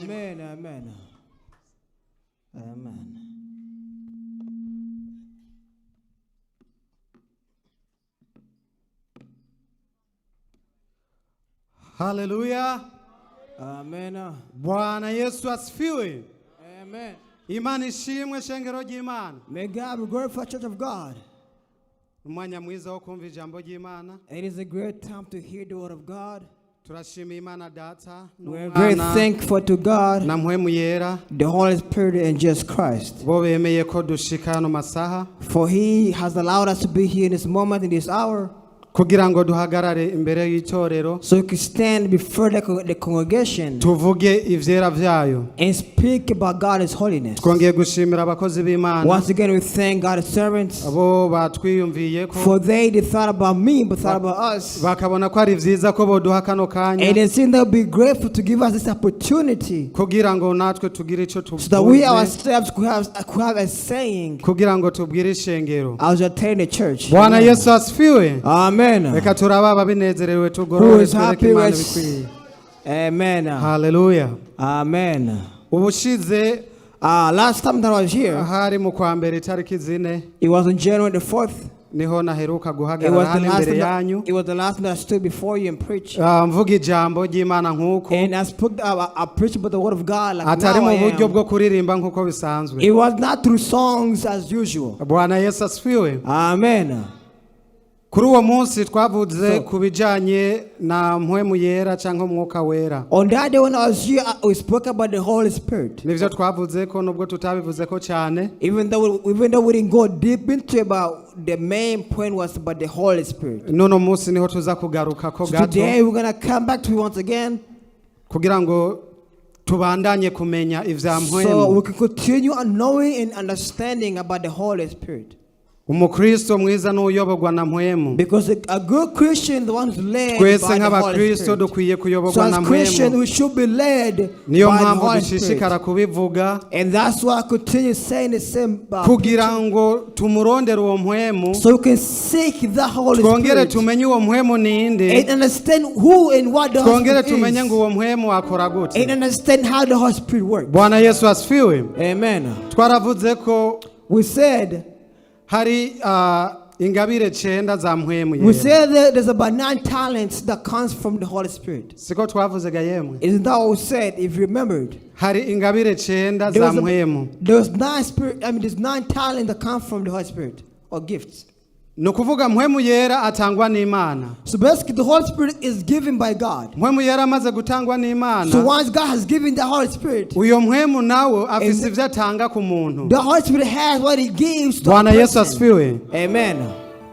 Amen. Amen. Amen. Haleluya. Amen. Bwana Yesu asifiwe. Amen. Imana ishimwe, shengero ry'Imana. May God be glorified, Church of God. Umwanya mwiza wo kumva ijambo ry'Imana. It is a great time to hear the word of God. Turashimiye Imana Data We are very n'Umwana thankful to God, na Mpwemu Yera, the Holy Spirit, and Jesus Christ, bo bemeye ko dushika hano masaha for He has allowed us to be here in this moment, in this hour, kugira ngo duhagarare imbere y'itorero, so we can stand before the congregation tuvuge ivyera vyayo. And speak about God's holiness. Twongeye gushimira abakozi b'Imana Once again, we thank God's servants, bo batwiyumviye ko for they thought about me, but thought about us. Bakabona ko ari vyiza ko boduha kano kanya And it seemed they'll be grateful to give us this opportunity kugira ngo natwe tugire ico so that we tuvuze, ourselves could have a saying kugira ngo tubwire ishengero. As we attend the church. Bwana Amen. Yesu asifiwe. Amen. Reka turaba ababinezerewe, Who tugorore, is twereke happy Imana with bikwiye. Amen. Haleluya. Amen. Ubushize Last time that I was here, hari mu kwa mbere itariki 4, it was on January the 4th. niho naheruka It guhagarara was the hano last imbere time yanyu, it was the last time that I stood before you and preached. Ah, mvuga ijambo ry'Imana nk'uko And I spoke, I preached about the word of God like atari now mu I buryo am. bwo kuririmba nk'uko bisanzwe. It was not through songs as usual. Bwana Yesu asifiwe. Amen. Kuri uwo munsi twavuze So- ku bijanye na Mpwemu Yera cyangwa Umwuka Wera. On that day when I was here, we spoke about the Holy Spirit. Nivyo twavuze ko nubwo tutabivuze ko cyane. Even though we didn't go deep into it, but the main point was about the Holy Spirit. N'uno munsi niho tuza kugaruka ko So gato today we're gonna come back to it once again, kugira ngo tubandanye kumenya ivya so mpwemu. we can continue on knowing and understanding about the Holy Spirit. Umukristo mwiza n'uyoborwa na Mpwemu. Because a good Christian, the one who's led Twese by the Holy nk'abakristo Spirit. dukwiye So kuyoborwa as na Christians, Mpwemu. we should be led Niyo by the mpamvu Holy Spirit. dushishikara kubivuga And that's why I continue saying the same. Kugira ngo tumurondere uwo Mpwemu, So we can seek the Holy twongere Spirit tumenye uwo Mpwemu ninde, and understand who and what the Holy twongere Spirit tumenye ngo is, uwo Mpwemu akora gute. and understand how the Holy Spirit works. Bwana Yesu asifiwe. Amen. Twaravuze ko We said hari ingabire cenda za Mpwemu we Yera. said that there's about nine talents that comes from the Holy Spirit. Siko twavuze ga yemwe? Isn't that what we said? If you remembered, Hari ingabire cenda there za was, a, Mpwemu. there was nine spirit. I mean, there's nine talents that come from the Holy Spirit or gifts. Ni ukuvuga Mpwemu Yera atangwa n'Imana. So basically, the Holy Spirit is given by God. Mpwemu Yera amaze gutangwa n'Imana, So once God has given the Holy Spirit, uyo Mpwemu nawe afise ivyo atanga ku muntu. the Holy Spirit has what He gives to a Bwana Yesu person. asifiwe. Amen.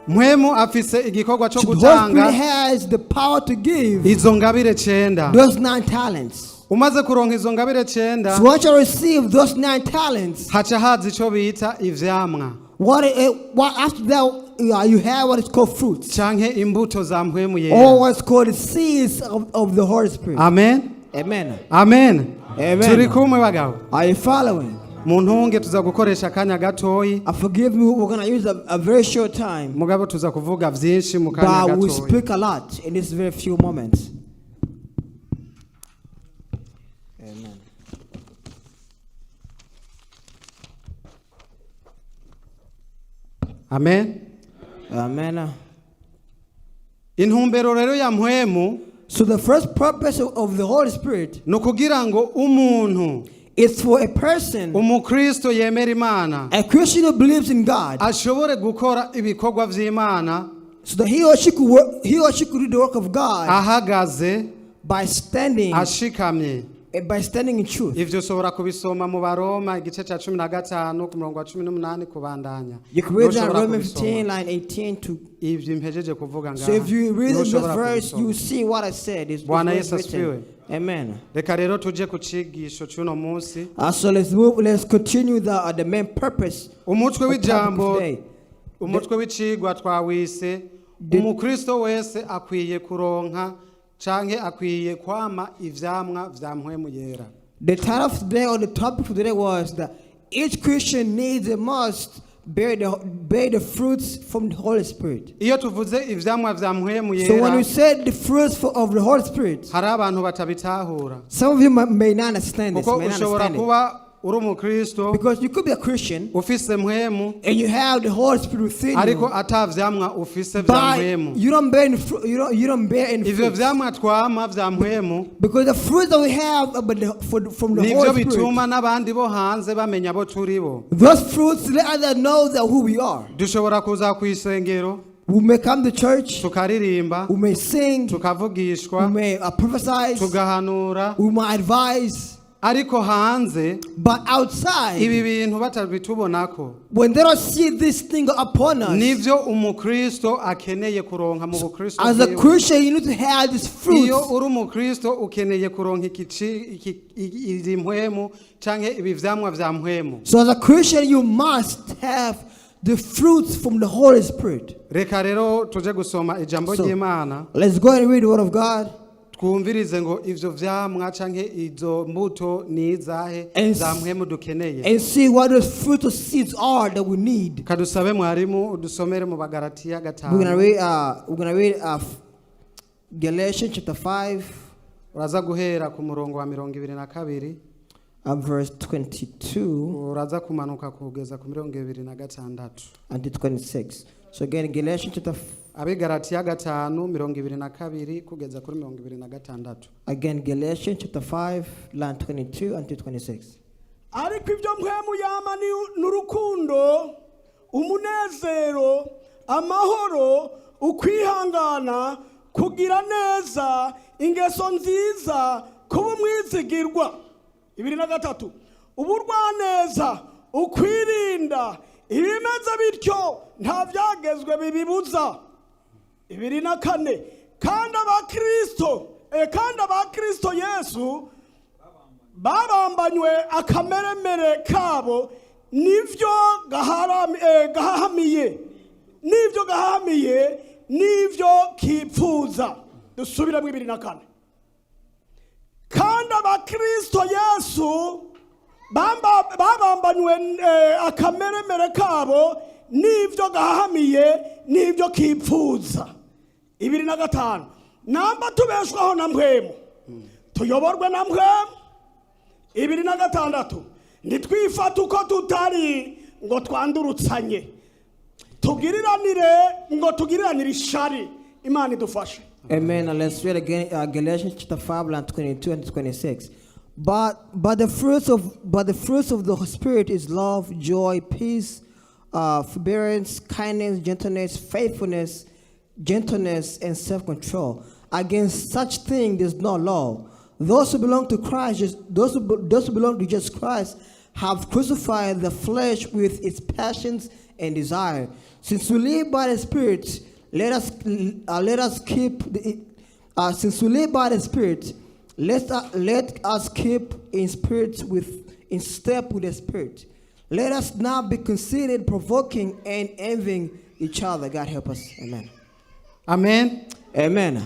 Mpwemu afise igikorwa cyo So the Holy gutanga Spirit has the power to give izo ngabire cenda. those nine talents. Umaze kuronka izo ngabire cenda, So once you receive those nine talents, haca haza ico bita ivyamwa what after that you have what is called fruits, canke imbuto za Mpwemu or Yera. what's called the seeds of the Holy Spirit. Amen. Amen. Amen. Amen. Turi kumwe bagabo? Are you following? Mu ntunge tuza gukoresha akanya gatoyi, Forgive me, we're gonna use a very short time, mugabo tuza kuvuga vyinshi mu kanya but we gatoyi. Speak a lot in these very few moments. Amen. Amen. Amen. Intumbero rero ya Mpwemu So the first purpose of the Holy Spirit ni ukugira ngo umuntu, is for a person, umukristo yemera Imana, a Christian who believes in God, ashobore gukora ibikorwa vy'Imana so that he or she could work, he or she could do the work of God ahagaze by standing, ashikamye. By standing in truth. Ivyo ushobora kubisoma mu Baroma igice ca 15 ku murongo wa 18 kubandanya. You can read that Ntushobora Romans kubisoma. 15, line 18 to. Ivyo mpejeje kuvuga ngaha So if you read this ntushobora verse, kubisoma. you see what I said. It's Bwana what's Yesu asifiwe. written. Amen. Reka rero tuje ku cigisho c'uno munsi. So let's move. Let's continue the main purpose Umutwe of topic w'ijambo, today. umutwe w'icigwa twawise umukristo wese akwiye kuronka canke akwiye kwama ivyamwa vya Mpwemu Yera. The title of today or the topic for today was that each Christian needs a must bear the fruits from the Holy Spirit. Iyo tuvuze ivyamwa vya mpwemu So when yera, we said the fruits of the Holy Spirit, hari abantu batabitahura, some of you may not understand this. kuko May not ushobora understand it. Kuba uri umukristo Because you could be a Christian ufise mpwemu, and you have the Holy Spirit within ariko you, ata vyamwa ufise vya but mpwemu. you don't bear any fruit. You don't bear any Ivyo fruits. vyamwa twama vya mpwemu Because the fruits that we have from the nivyo Holy Spirit, bituma n'abandi bo hanze bamenya abo turi bo. those fruits let others know that who we are. Dushobora kuza ku isengero, We may come to church, tukaririmba, we may sing, we tukavugishwa, may prophesy, tugahanura, we may advise, ariko hanze but outside, ibi bintu batabitubonako, when they don't see this thing upon us, nivyo umukristo akeneye kuronka mu bukristo as a bwiwe. Christian, you need to have these fruits. Iyo uri umukristo ukeneye kuronka izi mpwemu canke ibi vyamwa vya mpwemu. So as a Christian, you must have the fruits from the Holy Spirit. Reka rero tuje gusoma ijambo So, ry'Imana, let's go and read the Word of God twumvirize ngo ivyo vyamwa canke izo mbuto ni izahe za mpwemu dukeneye. and see what those fruits or seeds are that we need. Kadusabe mwarimu udusomere mu Bagaratiya We're gonna 5. read. We're gonna read Galatians chapter 5, Uraza guhera ku murongo wa 22, verse 22 uraza kumanuka kugeza ku 26. until 26. So again, Galatians chapter Abigaratiya 5:22 kugeza kuri 26. Again, Galatians chapter 5, line 22 until 26. Ariko ibyo mpwemu yama ni urukundo, umunezero, amahoro, ukwihangana, kugira neza, ingeso nziza, kuba umwizigirwa. 23, uburwaneza, ukwirinda. Ibimeze bityo nta byagezwe bibibuza. 24, kandi abakristo Yesu babambanywe akameremere kabo nivyo gahahamiye nivyo kipfuza. Dusubiramo 24, kandi abakristo Yesu babambanywe akameremere kabo n'ibyo gahahamiye n'ibyo kipfuza. 25, namba tubeshwaho na mpwemu, tuyoborwe na mpwemu. 26, ntitwifate uko tutari ngo twandurutsanye, tugiriranire ishari. Imana idufashe. Amen. And let's read again Galatians chapter 5, line 22 and 26. But the fruits of the Spirit is love, joy, peace, forbearance, kindness, gentleness, faithfulness, gentleness, and self-control. Against such thing there's no law. Those who belong to Christ, those who belong to Jesus Christ, have crucified the flesh with its passions and desire. Since we live by the Spirit, let us keep the, since we live by the Spirit, let us keep in step with the Spirit. Let us not be conceited, provoking, and envying each other. God help us. Amen. Amen. Amen.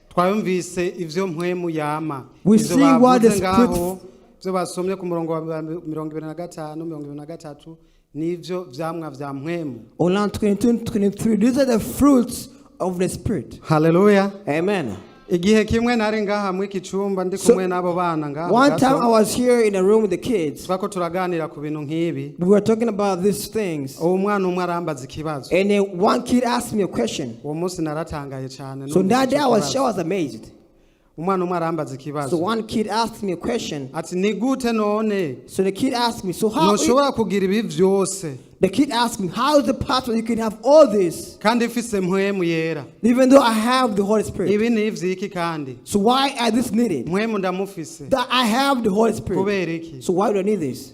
Twayumvise ivyo mpwemu yama. We Ivyo see what the bavuze ngaho, Spirit- ivyo basomye ku murongo wa 25, 23, nivyo vyamwa vya mpwemu. On line 22 and 23, these are the fruits of the Spirit. Haleluya. Amen. Igihe kimwe nari ngaha muri iki cyumba ndi So, kumwe n'abo bana ngaho one gato. time I was here in a room with the kids. Twako turaganira ku bintu nk'ibi. We were talking about these things. Uwo mwana umwe arambaza ikibazo. And then one kid asked me a question. Uwo munsi naratangaye cyane. So Numvise that day ico I kibazo. was amazed. Umwana umwe arambaza So ikibazo one kid asked me a question. ati ni gute none So the kid asked me, so how ntushobora kugira ibi byose the kid asked me, how is it possible you can have all this kandi mfise mpwemu yera? even though I have the Holy Spirit? Ibi ni ivyiki kandi So why are this needed? mpwemu ndamufise? That I have the Holy Spirit. Kubera iki? So why do I need this?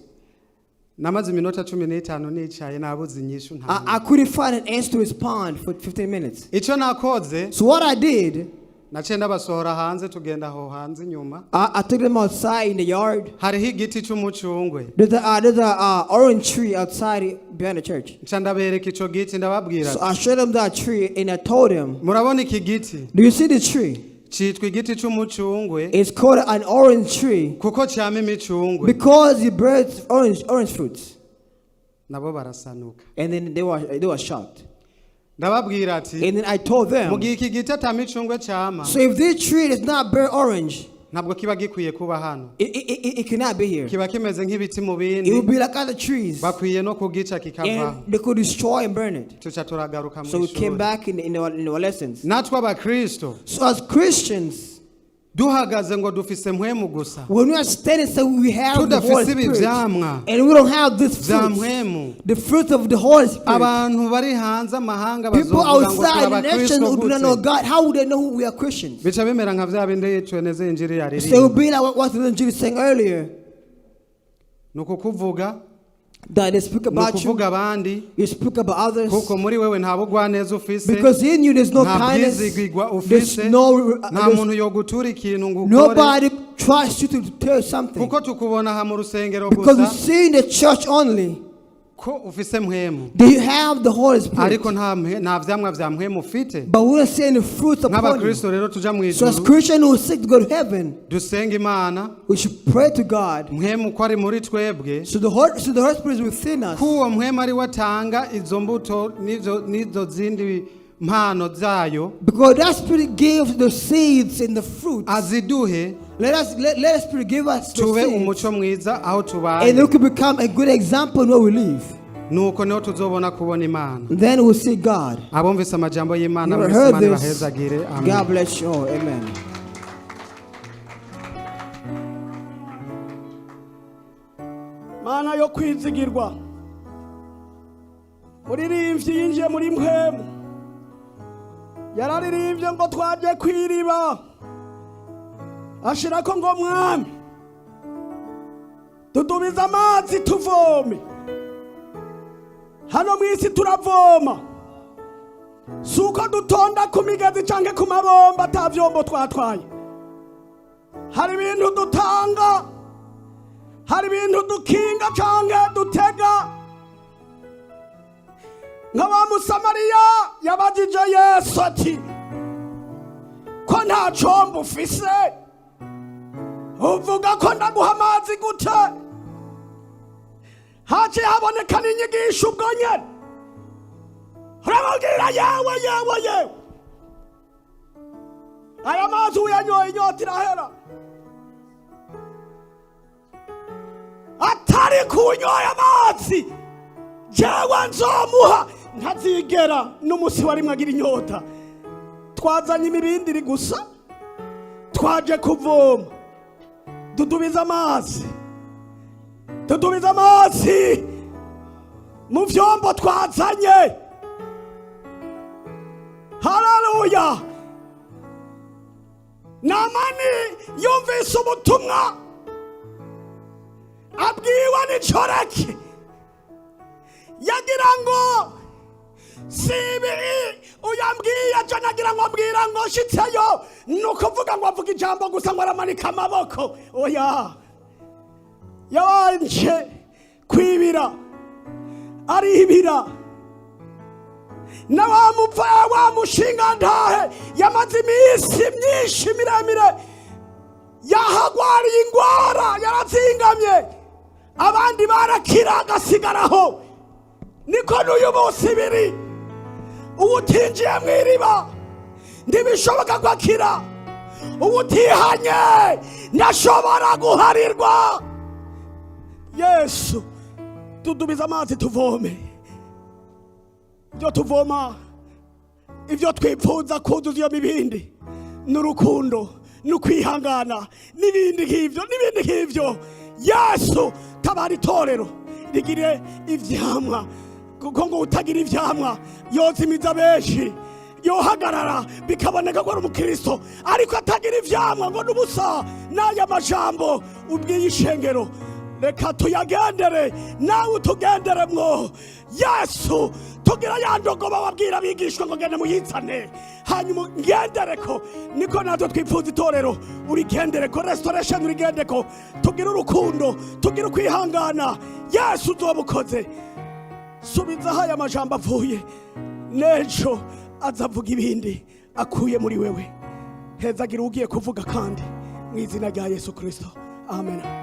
Namaze iminota 15 nicaye nabuze inyishu nta. I couldn't find an answer to respond for 15 minutes. Icyo nakoze, So what I did, naciye ndabasohora hanze, tugenda aho hanze inyuma. I took them outside in the yard. Hariho igiti cy'umucungwe. There's a orange tree outside behind the church. Nca ndabereka ico giti, ndababwira So ati, I showed them that tree and I told them, murabona iki giti? "Do you see the tree? Citwa igiti c'umucungwe It's called an orange tree kuko cama imicungwe. because it bears orange fruits." Nabo barasanuka. And then they were shocked. Ndababwira ati And then I told mu them, gihe iki giti ata micungwe cama so if this tree does not bear orange, ntabwo kiba gikwiye kuba hano. it cannot be here. Kiba kimeze nk'ibiti mu It bindi. will be like other trees. Bakwiye no kugica kikavaho. And they could destroy and burn it. Tuca turagaruka mu So we came ishuri. Back in our lessons. Natwe abakristo So as Christians, duhagaze ngo dufise mpwemu gusa when we are standing, so we have the Holy tudafise ibi Spirit, vyamwa and we don't have this vya fruit, mpwemu the fruit of the Holy Spirit. Abantu bari hanze amahanga People bazovuga ngo turi outside the nations abakristo who do not know gute? God, how would they know we are Christians? Bica bimera nka vya bindi tweneze injiri So it yaririmba. would be like what the Judy saying earlier, Ni ukukuvuga that they speak ni about you, ukuvuga abandi you speak about others, kuko muri wewe nta bugwaneza ufise because in you there's no nta kindness, bwizigigwa there's ufise no, nta there's muntu yogutura ikintu ngo ukore nobody trusts you to tell something. Kuko tukubona aha mu rusengero Because we gusa see in the church only ko ufise mpwemu that you have the Holy Spirit, ariko nta mpwe- nta vyamwa vya mpwemu ufite. But we don't see any fruits upon you. Nk'abakristo rero tuja mu So as ijuru Christians who seek to go to heaven, dusenga Imana we should pray to God. Mpwemu ko ari muri twebwe So the Holy Spirit is within us. ko uwo mpwemu ari we atanga izo mbuto n'izo n'izo zindi mpano zayo Because that Spirit gives the seeds and the fruits. Aziduhe Let us Spirit give us the tube seeds. Umuco mwiza aho tubaye. And we can become a good example in where we live. Nuko niho tuzobona kubona Imana. And then we'll see God. Abumvise amajambo y'Imana You mwese heard Imana this. ibahezagire. Amen. God bless you all. Amen. Mana yo kwizigirwa muririmbyi yinjiye muri mpwemu yararirimbye ngo twaje kwiriba ashirako ngo mwami dudubize amazi tuvome hano mu isi turavoma si uko dutonda ku migezi canke ku mabomba ata vyombo twatwaye hari ibintu dutanga hari ibintu dukinga canke dutega nka wa Musamariya yabajije Yesu ati ko nta combo ufise uvuga ko ndaguha amazi gute haciye haboneka n'inyigisho ubwo nyene uramubwira yewe yewe yewe aya mazi uyanyoye inyota irahera atari kunyoye amazi jewe nzomuha ntazigera n'umusi warimwe agira inyota. Twazanye imibindiri gusa twaje kuvoma dudubiza amazi dudubiza amazi mu vyombo twazanye. Haleluya. Namani yumvise ubutumwa abwiwe n'inshoreke yagira ngo si ibi uyambwiye aje nagira ngo ambwira ngo nshitseyo ni ukuvuga ngo avuga ijambo gusa ngo aramanika amaboko oya yabanje kwibira aribira na wa mupfa wa mushinga ntahe yamaze iminsi myinshi miremire yahagwariye ingwara yarazingamye abandi barakira agasigaraho niko n'uyu munsi biri uwutinjiye mu iriba ntibishoboka ko akira uwutihanye ntashobora guharirwa. Yesu tudubize amazi tuvome ibyo tuvoma ibyo twipfuza kuzuza iyo mibindi n'urukundo n'ukwihangana n'ibindi nk'ibyo n'ibindi nk'ibyo. Yesu tabara itorero rigire ivyamwa kuko ngo utagira ivyamwa yozimiza benshi yohagarara bikaboneka ko ari umukristo ariko atagira ivyamwa ngo n'ubusa n'aya majambo ubwiye ishengero reka tuyagendere nawe utugenderemwo. Yesu tugira ya ndogoba wabwira abigishwa ngo genda muyizane hanyuma ngendereko niko natwe twipfuza itorero urigendereko restoration urigendeko tugire urukundo tugire ukwihangana. Yesu uzoba ukoze subiza aho aya majambo avuye n'ejo azavuga ibindi akuye muri wewe hezagira ugiye kuvuga kandi mu izina rya Yesu Kristo amen.